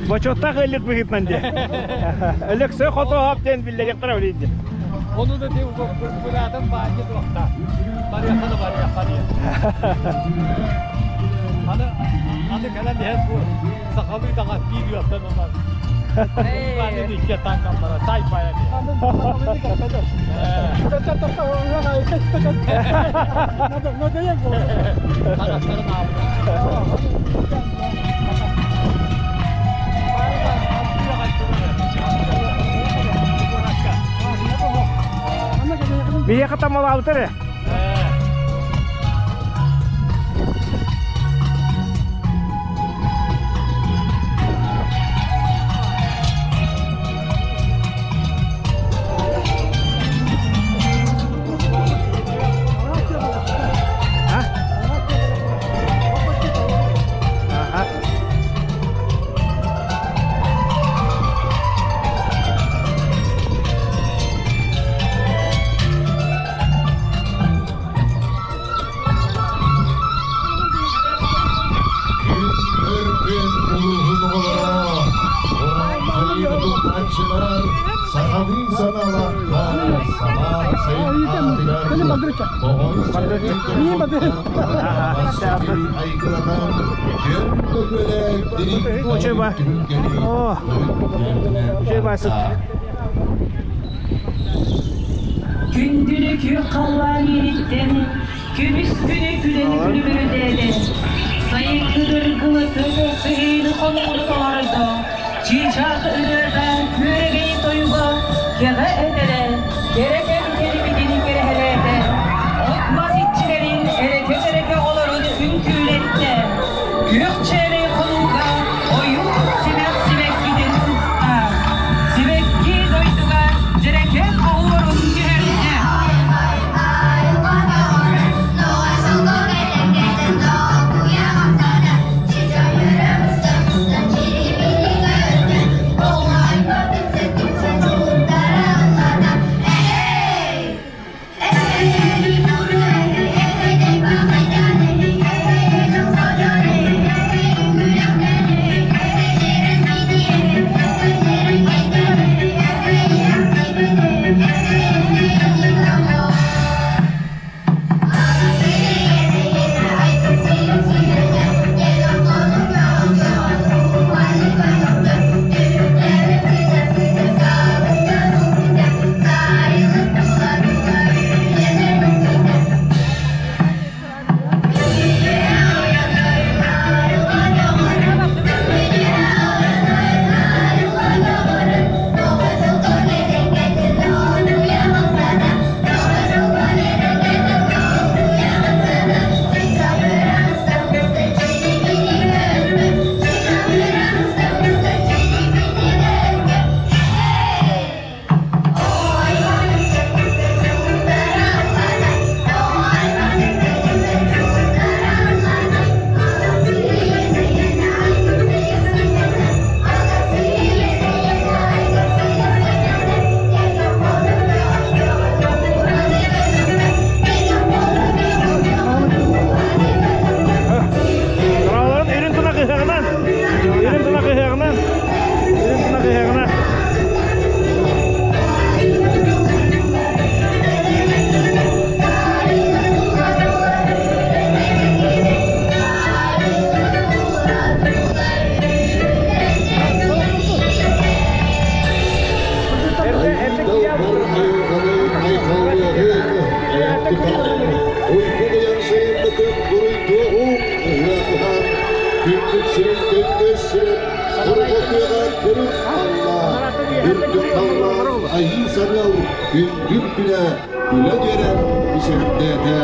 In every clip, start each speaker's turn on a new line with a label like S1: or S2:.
S1: Бочуоттаах ыаллык быһыытынан диэ. Өлөксөй хотуоһап диэн биллэриэхтэрэ билин диэ.
S2: Ону да ти быраатым баанньа туохта. Барыахха да барыахха диэн. Аны аны кэлэн иһэн бу сахалыы таҥас биир ыалтан ылан Баанньа икки танкам бара сай бая диэн. Харахтарын аабыта.
S1: Биһиэхэ тамалаабыта эрэ.
S3: Күн улууһун оҕолоро, Урааҥхайы сахалыы санаалаахтар самаан сайын аатыгар Моҕой айгыланан
S4: Күндүнү күөх халлаан иириттэн, күнүс күнү күлэн күлүмүрдээтэ. Сайыҥҥы дыргылытын сыһыыны хонууну толордо, чыычаах ырыата, күөрэгэй тойуга, кэҕэ этэрэ, кэрэ кэм кэлбитин кэрэһэлээтэ. От-мас иччилэрин эрэкэ-эрэкэ олорун үҥкүүлэттэ. Күөх чээлэй хонууга ойуу симэх сибэккитин уста. Сибэкки дойдуга дьэрэкээн оһуорун түһэрдэ.
S1: Сараларын үрүн тунах ыһыаҕынан, үрүн тунах ыһыаҕынан, үрүн тунах ыһыаҕынан. Эрдэ эрдэ
S3: Күппүт сирин көҥдөс сирин Курбатыаҕа көрүк аллаа, үрдүк халлаан айыы сарыал күндүр күнэ күлэ үөрэн мичээрдээтэ.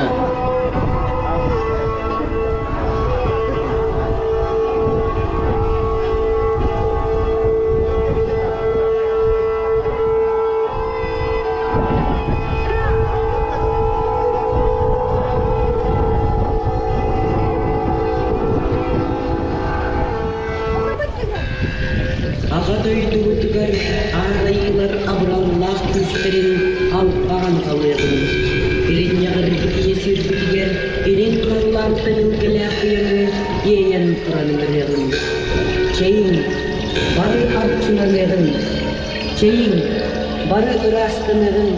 S4: Аҕа дойдубутугар аарайыылар абыраллаах күүстэрин алҕаан халыаҕын. Иринньэҕирбит ийэ сирбитигэр ирин Дьааҥтан илгэлээх быйаҥы иэйэн туран ыҥырыаҕыҥ. Чэйиҥ, бары арчыланыаҕыҥ, чэйиҥ, бары ыраастаныаҕыҥ.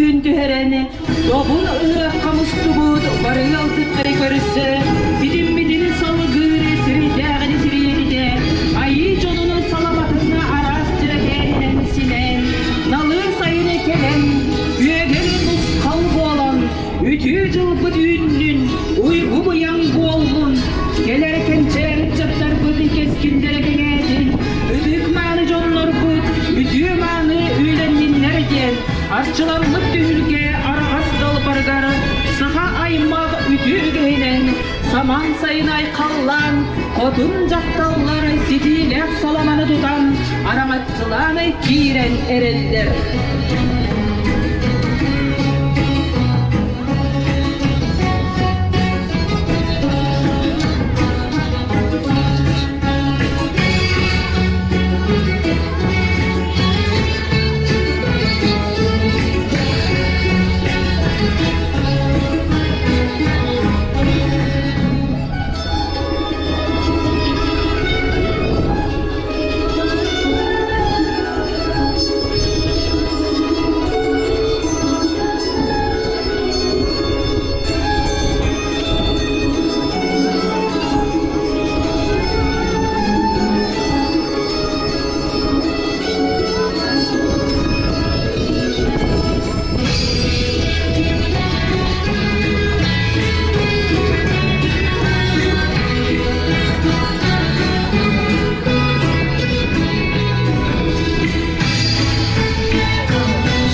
S4: күн түһэрэн, добун ыһыахха мустубут бары ыалдьыттары көрсө, ситиммитин салгыыр сирдээҕини сирийэтитэ, айыы дьонун саламатын араас дьэрэкээнинэн симээн, налыы сайыны кэлэн, күөгэли нусхал буолан, үтүө дьылбыт үүннүн, уйгу-быйаҥ буоллун, кэлэр кэнчээри ыччаттарбыт кэскиллэрэ кэҥээтин, ытык-мааны дьоннорбут үтүө-мааны үлэнниннэр диэн арчыламмыт түһүлгэ араҕас далбарыгар саха аймах үтүө үгэһинэн самаан сайын айхаллаан, хотун дьахталлар ситиилээх саламаны тутан араҥаччылаан киирэн эрэллэр.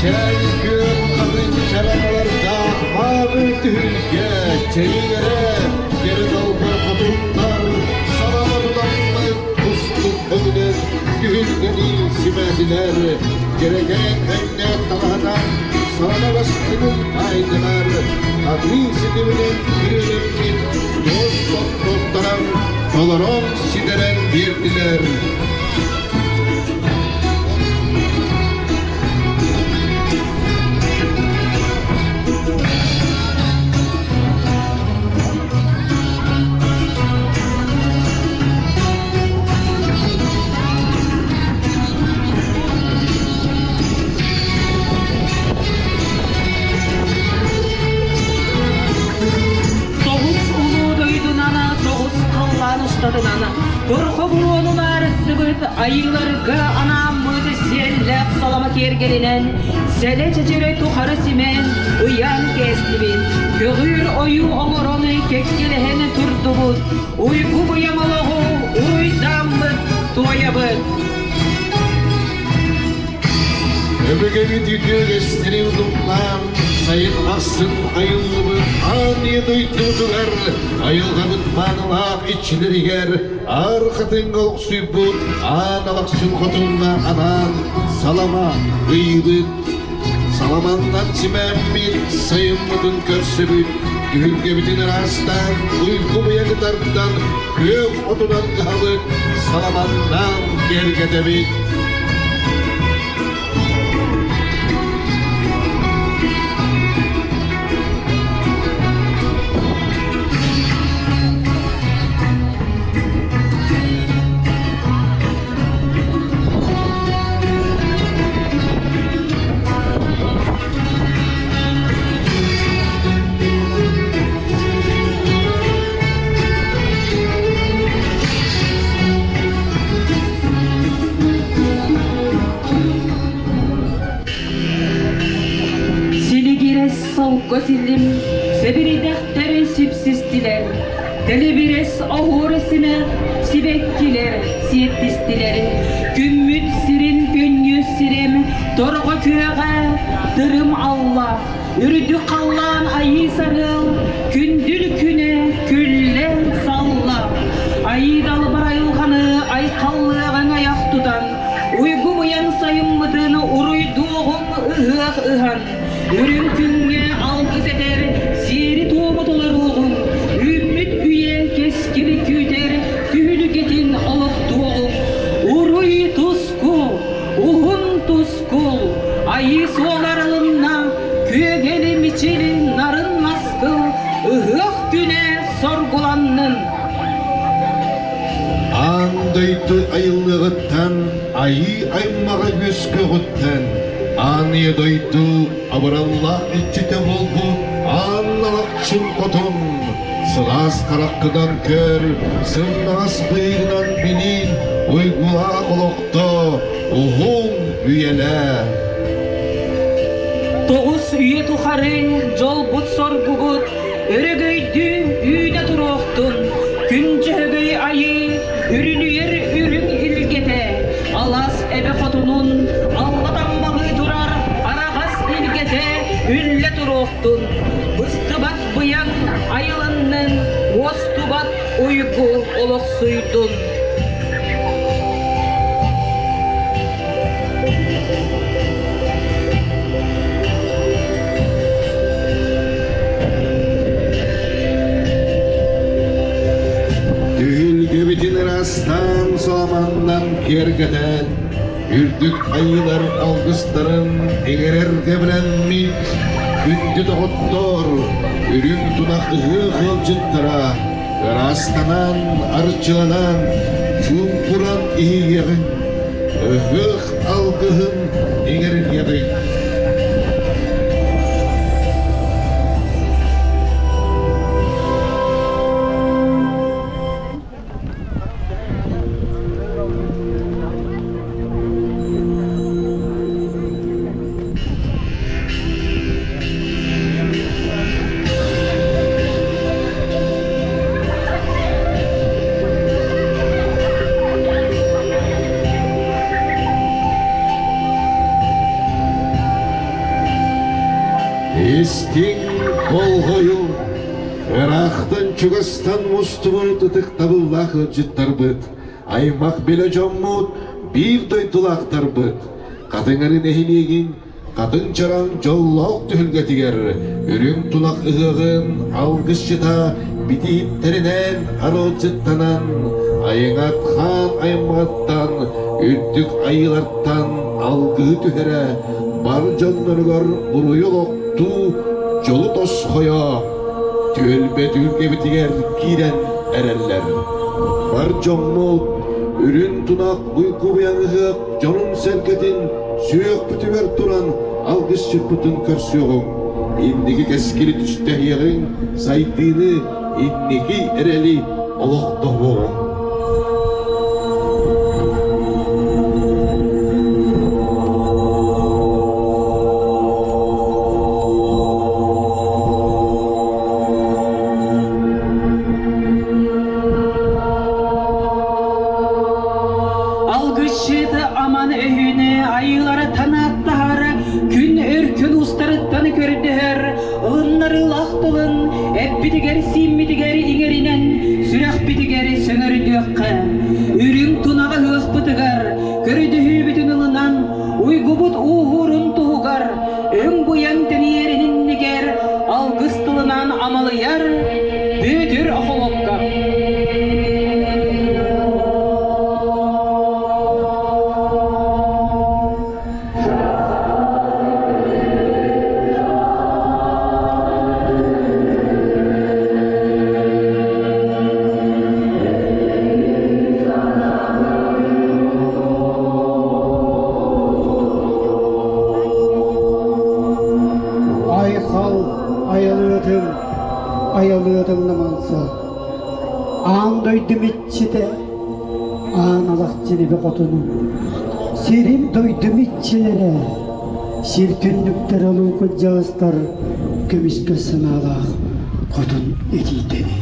S3: Чээн күөх хатын чараҥалардаах мааны түһүлгэ чэйиҥэрэ кэрэ далбар хотуттар салама тутаммыт кустук өҥүнэн түһүлгэни симээтилэр дьэрэкээн өҥнөөх таҥаһынан салама бастыҥын баайдылар хатыы ситиминэн күрүөлэммит туос оттуктаран толорон ситэрэн биэрдилэр.
S4: Тоҕус улуу дойдунан, тоҕус халлаан устатынан Торхо буруонун аарыттыбыт айыыларга анааммыт сиэллээх салама киэргэлинэн сэлэ чэчирэ тухары симэн ыйаан кээстибит. Көҕүөр ойуу оҥорон кэккэлэһэн турдубут. Уйгу быйаҥ олоҕу уруйдааммыт туойабыт.
S3: Өбүгэбит үтүө утумнаан, сайын ахсын айыллыбыт аан ийэ дойдубутугар, айылҕабыт маанылаах иччилэригэр аар хатыҥҥа олохсуйбут аан алахчын хотуҥҥа анаан салама ыйыбыт. Саламаннан симээммит, сайыммытын көрсөбүт, түһүлгэбитин ыраастаан, уйгу быйаҥы тардан, күөх отунан ыһабыт, саламаннаан киэргэтэбит.
S4: Силигирэс солко силим, сэбиридэхтэри сипсистилэр, Тэлибирэс оһуор симэх сибэккилэр сиэттистилэр, Күммүт сирин көнньүс сирэм торҕо күөҕэ тырым алла, Үрдүк халлаан айыы сарыал, күндүл күнэ күллэ салла. Айыы далбар айылҕаны айхаллыаҕыҥ айах тутан, Уйгу быйаҥ сайыммытын уруйдуоҕуҥ ыһыах ыһан, Үрүҥ күҥҥэ алгыс этэр, сиэри-туому толоруоҕуҥ, Үүммүт үйэ кэскили күүтэр, түһүлгэтин олохтуоҕуҥ. Уруй туску, уһун тускул, айыы суол арылынна, күөгэли мичили нарын маскыл, ыһыах күнэ соргуланнын.
S3: Аан дойду айыллыаҕыттан, айыы аймаҕа үөскүөҕүттэн, Аан ийэ дойду абыраллаах иччитэ буолбут аан алахчын хотун, сылаас хараххынан көр, сымнаҕас быыһынан билиин, уйгулаах олохто уһун үйэлээ.
S4: Тоҕус үйэ тухары дьолбут-соргубут өрөгөйдүү үүнэ туруохтун, күн дьөһөгөй айыы үрүлүйэр үрүҥ илгэтэ, алаас эбэ хотунун алла таммалыы турар араҕас илгэтэ үллэ туруохтун, быстыбат быйаҥ айылыннын, уостубат уйгу олохсуйдун.
S3: Түһүлгэбитин ырастаан соломоннон киэргэтэн, үрдүк айыылар алгыстарын иҥэрэргэ бэлэммит күндү доҕоттор, үрүҥ тунах ыһыах ыалдьыттара ыраастанан, арчыланан, чуумпуран иһийиэҕиҥ, ыһыах алгыһын иҥэриниэҕиҥ. Истиҥ болҕойу ыраахтан чугастан мустубут ытыктабыллаах ыалдьыттарбыт, аймах билэ дьоммут, биир дойдулаахтарбыт, Хатыҥыры нэһилиэгин Хатыҥ чараҥ дьоллоох түһүлгэтигэр үрүҥ тунах ыһыаҕын алгысчыта битииттэринэн арылдьыттанан, айыҥат хаан аймаҕыттан, үрдүк айыылартан алгыһы түһэрэ, бар дьонноругар буруйу олохтуу, дьолу тосхойо, түөлбэ түһүлгэбитигэр киирэн эрэллэр. Бар дьоммут үрүҥ тунах уйгу-быйаҥ ыһыах дьонун-сэргэтин сүһүөхпүтүгэр туран алгысчыппытын көрсүөҕүҥ, инники кэскили түстэһиэҕиҥ, сайдыыны, инники эрэли олохтоһуоҕуҥ.
S4: Алгысчыт аман өһүнэ айыылара танааттаһар, күн өркөн устарыттан көрдөһөр, ылыннарыылаах тылын эппитигэр-сииммитигэр иҥэринэн, сүрэхпитигэр сөҥөрдүөххэ. Үрүҥ тунаҕы ыһыахпытыгар, көрдөһүүбүтүн ылынан, уйгубут ууһуурун туһугар, өҥ-быйаҥ тэнийэрин иннигэр алгыс тылынан амалыйар Бүөтүр Охолопко.
S5: Айхал айалыатын, айалыатын наманса, аан дойдум иччитэ, аан алахчын хотуну, сирим дойдум иччилэрэ, сир түннүктэр улуу кырдьаҕастар көмүскэ санаалаах хотун этиитэни.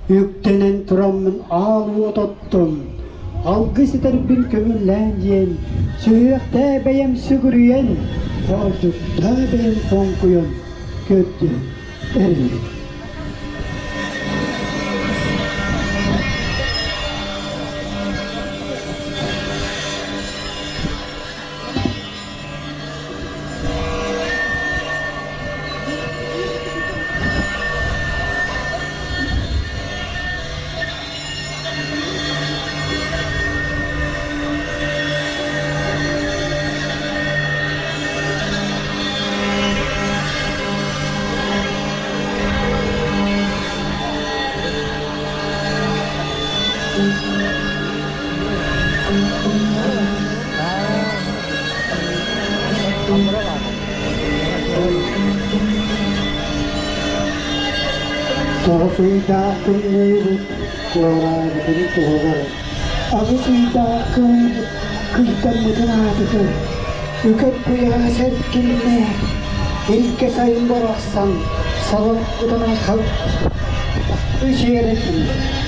S5: Үктэнэн тураммын аал уот оттон, алгыс этэрбин көҥүллээн диэн, сүһүөхтээ бэйэм сүгүрүйэн, хоордуктаа бэйэм хоҥкуйан көрдөөн эрэнэбин. Тоҕус ыйдаах тымныыбыт туораабытын туһугар, аҕыс ыйдаах кыайбыт кыйдаммытын аатыгар, үкэр куйаас эркиннээх, илгэ сайын барахсан салалбытын айхал үсиэрин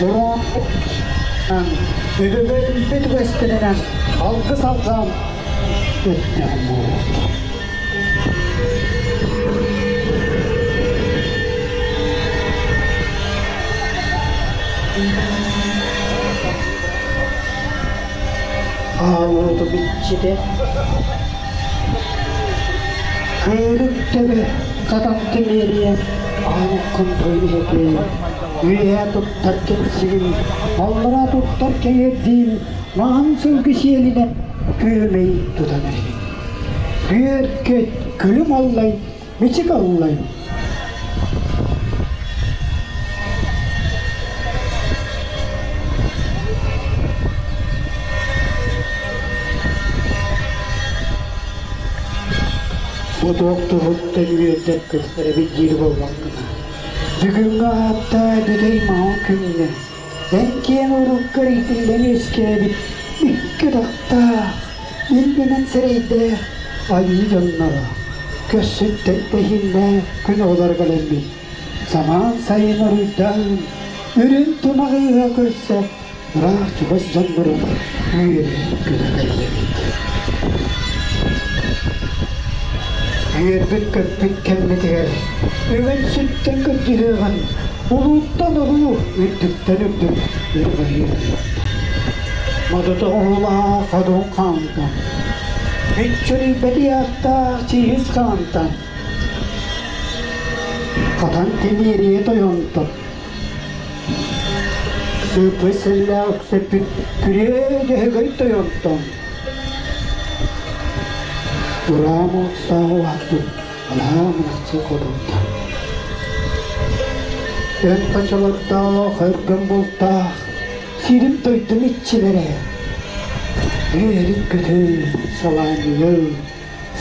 S5: ураан өбүгэлэрбит үгэстэринэн алгыс алҕаан өттөҕүм буолуохтун. Аалуутум иччитэ Кыырык төбө хатан тимириэ ааныккын туйуһутуй үөһэ туттар кэмсигин аллара туттар кэйэрдиин маҥан сылгы сиэлинэн күөмэй тутан эрэбин Күөркөт күлүм аллай мичик аллай Бу туох туһуттан үөрдэр көстөрөбүт диир буоллаххына, бүгүҥҥү ааттаа бүтэй маҥан күҥҥэ эн киэҥ уруккар иитиллэн үөскээбит икки атахтаах, иннинэн сирэйдээх айыы дьонноро көссүттэн тэһииннээх күн оҕолоро кэлэммит самаан сайын уруйдаан, үрүҥ тумах ыыһа көрсө ыраах чугас дьоннорун үөрэ-көтө кэллибит. Үөрбүт-көппүт кэммитигэр үгэн сүттэн көрдүһүөҕүн улууттан улуу, үрдүктэн үрдүк үрҕайыы. Модута уһулаах ходун хаантан, мүччүрүйбэти ааттаах чиһис хаантан, хатан тимириэ тойонтон, Сыыппый сэллээх өксөппүт күрүө дьөһөгөй тойонтон Ураам уоттаах уһаппыт алаа мынахчы хотунтан Эн хачалардаах өргөн бултаах сирим дойдум иччилэрэ Үөрүн көтөн салаанньыйын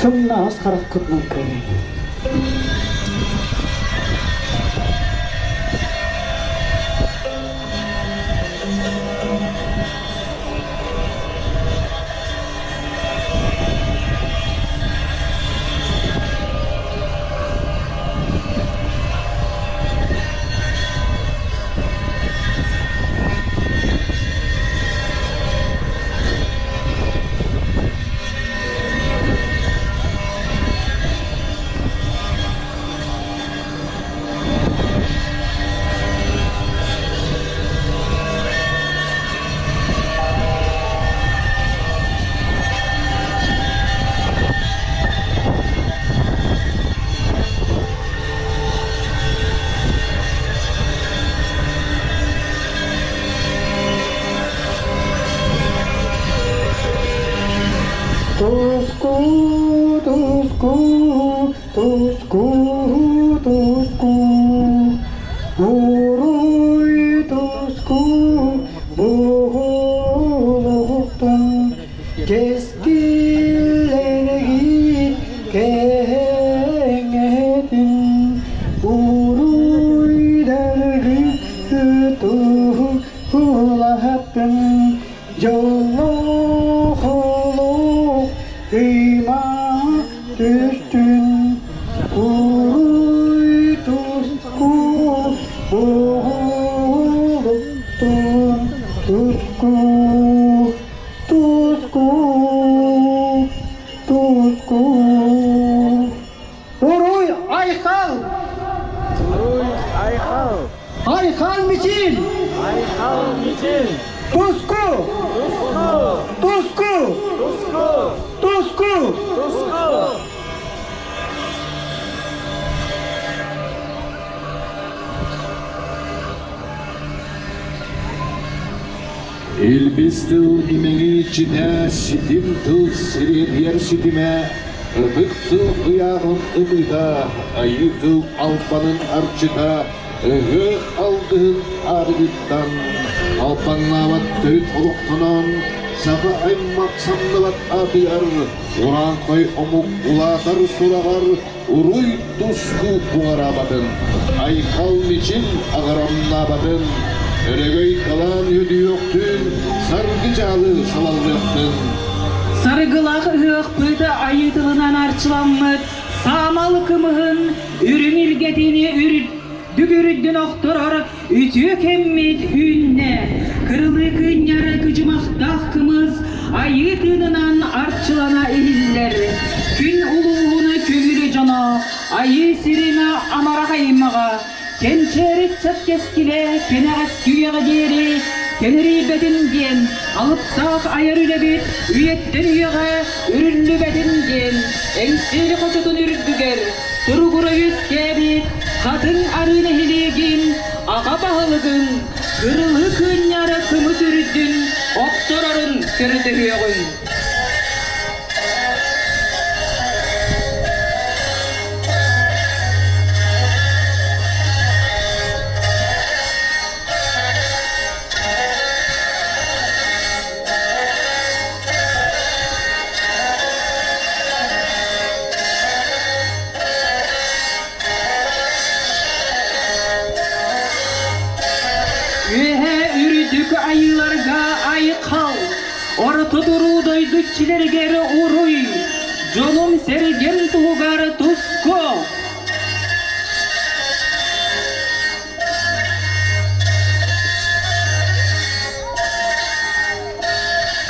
S5: сымнаҕас хараххытынан көрүҥ. Туску, туску, туску, туску, уруй туску, буолуохтун кэскиллэргит кэҥэтин, уруйдаргы тулаһатын Дьоллоох олох ыйма түстүн, уруй туску буолуттун, туску, туску, туску. Уруй Айхал!
S1: Уруй Айхал!
S5: Айхал Мичил!
S1: Айхал Мичил!
S5: Туску!
S1: Туску!
S5: Туску!
S1: Туску!
S5: Туску!
S1: Туску!
S3: Илбис тыл имэҥи иччитэ, ситим тыл сириэдийэр ситимэ, ытык тыл ыйааҕын ымыыта, айыы тыл албанын арчыта, ыһыах алгыһын аарыгыттан, албаннаабат төрүт олохтонон, Саха аймах самныбат аатыгар, урааҥхай омук улаатар сураҕар уруй туску уҕараабатын, айхал мичил аҕырамнаабатын, өрөгөй кылаан үөдүйүөхтүн, саргы дьаалы салаллыахтын.
S4: Саргылаах ыһыахпыт айыы тылынан арчыламмыт саамал кымыһын үрүҥ илгэтини үрдүк үрдүн охторор үтүө кэммит үүннэ. Кырылыы кыынньар кыдьымахтаах кымыс айыы тыынынан арчылана иһиллэр. Күн улууһун көҥүлү дьоно айыы сирин амарах аймаҕа кэнчээри ыччат кэскилэ кэнэҕэс үйэҕэ диэри кэнэрийбэтин диэн алыптаах айар үлэбит үйэттэн үйэҕэ үрүллүбэтин диэн Эҥсиэли хочотун үрдүгэр туругура үөскээбит Хатыҥ Арыы нэһилиэгин аҕа баһылыгын Кырылыы кыынньара кымыс үрдүн охторорун көрдөһүөҕүҥ. Үөһээ үрдүк айыыларга айхал, орто туруу дойду иччилэригэр уруй, дьонум-сэргэм туһугар туску!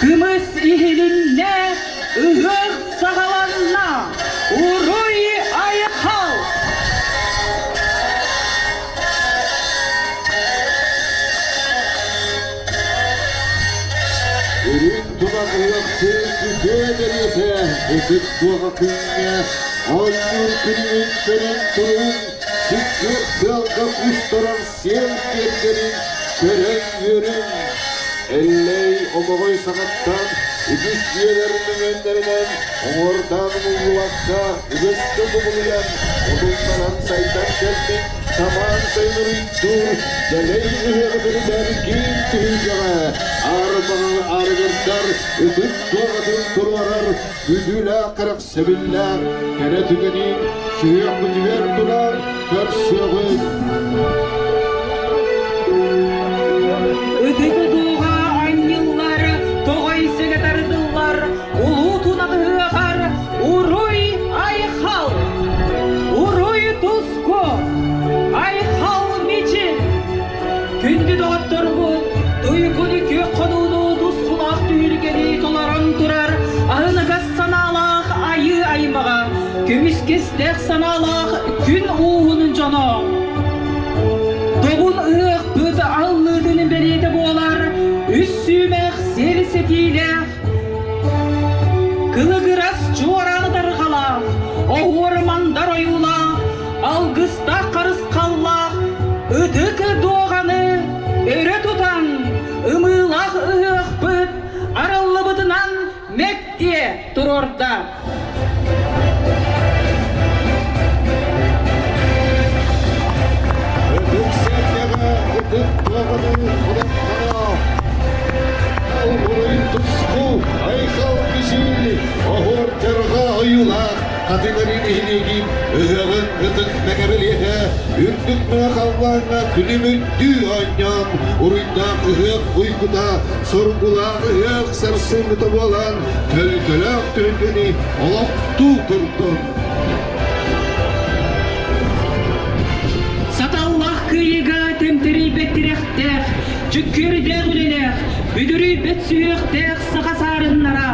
S4: Кымыс иһилиннэ, ыһыах саҕаланна! Уруй айхал!
S3: Үрүҥ тунах ыһыахтыы үтүө бэлиэтэ, ытык туоҕа күҥҥэ, оонньуур күнүгүн көрөн туруҥ, сиккиэр тыалга кустарар сиэл киэргэлин көрөн үөрүҥ. Эллэй омоҕой саҕаттан үгүс үйэлэр нөҥүөннэринэн оҥордаан умуллубакка үгэскэ кубулуйан, утумнанан сайдан кэлбит самаан сайын уруйдуур дэлэй ыһыаҕы төрүтэр киин түһүлгэҕэ аарбаҕа арыгырдар ытык дуоҕатын туруорар бүдүүлээх кэрэхсэбиллээх кэрэ түгэни сүһүөхпүтүгэр турар көрсүөҕүҥ.
S4: Ытык удууга анньыллар, тоҕой сигэ тардыллар, улуу тунаҕыһыаҕар уруй айхал! Уруй туску! Айхал мичил! Күндү доҕотторбут, туйгун күөх хонууну тускулаах түһүлгэни толорон турар аһыныгас санаалаах айыы аймаҕа, көмүскэстээх санаалаах күн ууһун дьоно. Добун ыһыахпыт аллыытын бэлиэтэ буолар үс сүүмэх сир сэтиилээх, кылыгырас чуораан тарҕалаах, оһуор мандар ойуулаах, алгыстаах харысхаллаах ытык дуоҕаны өрө тутан ымыылаах ыһыахпыт арыллыбытынан мэктиэ туруорда.
S3: Ытык сэргэҕэ ытык дуоҕаны кулаттара Албуруй туску айхал мичил оһуор дьарҕа ойуулаах Хатыҥырыыр иһилиэгин ыһыаҕын ытык мэҥэ бэлиэтэ үрдүк мэҥэ халлааҥҥа күлүмүрдүү оонньоон уруйдаах ыһыах уйгута соргулаах ыһыах сарсыҥҥыта буолан төлкөлөөх түһүлгэни олохтуу турдун.
S4: Саталлаах кыайыыга тэмтэрийбэт тирэхтээх, дьүккүөрдээх үлэлээх, бүдүрүйбэт сүһүөхтээх саха саарыннара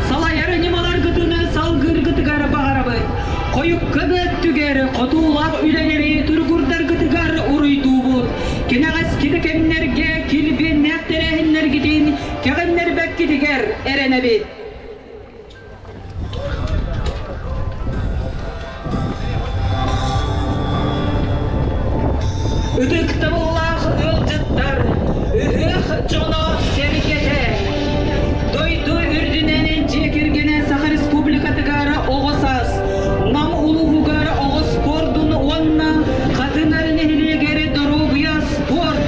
S4: салайар ньымаларгытын салгыыргытыгар баҕарабыт. Хойукка да өттүгэр хотуулаах үлэлэри туругурдаргытыгар уруйдуубут. Кэнэҕэски да кэмнэргэ килбиэннээх тэрээһиннэргитин кэҕиннэрбэккитигэр эрэнэбит. Ытыктабыллаах ыалдьыттар, ыһыах дьоно сэргэтэ! Дойду үрдүнэн дьиэ кэргэнэ Саха Республикатыгар оҕо саас, Нам улууһугар оҕо спордун уонна Хатыҥ-Ары нэһилиэгэр доруобуйа спорт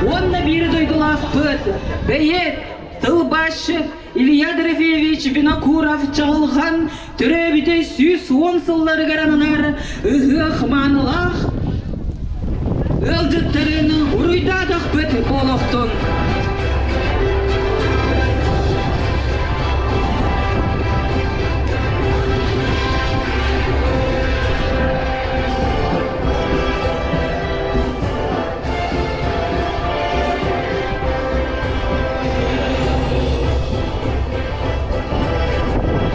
S4: уонна биир дойдулаахпыт, бэйиэт, тылбаас тылбаасчыт Илья Дорофеевич Винокуров Чаҕылҕан төрөөбүтэ 110 сылларыгар ананар ыһыах маанылаах ыалдьыттарын уруйдаатахпыт буолуохтун.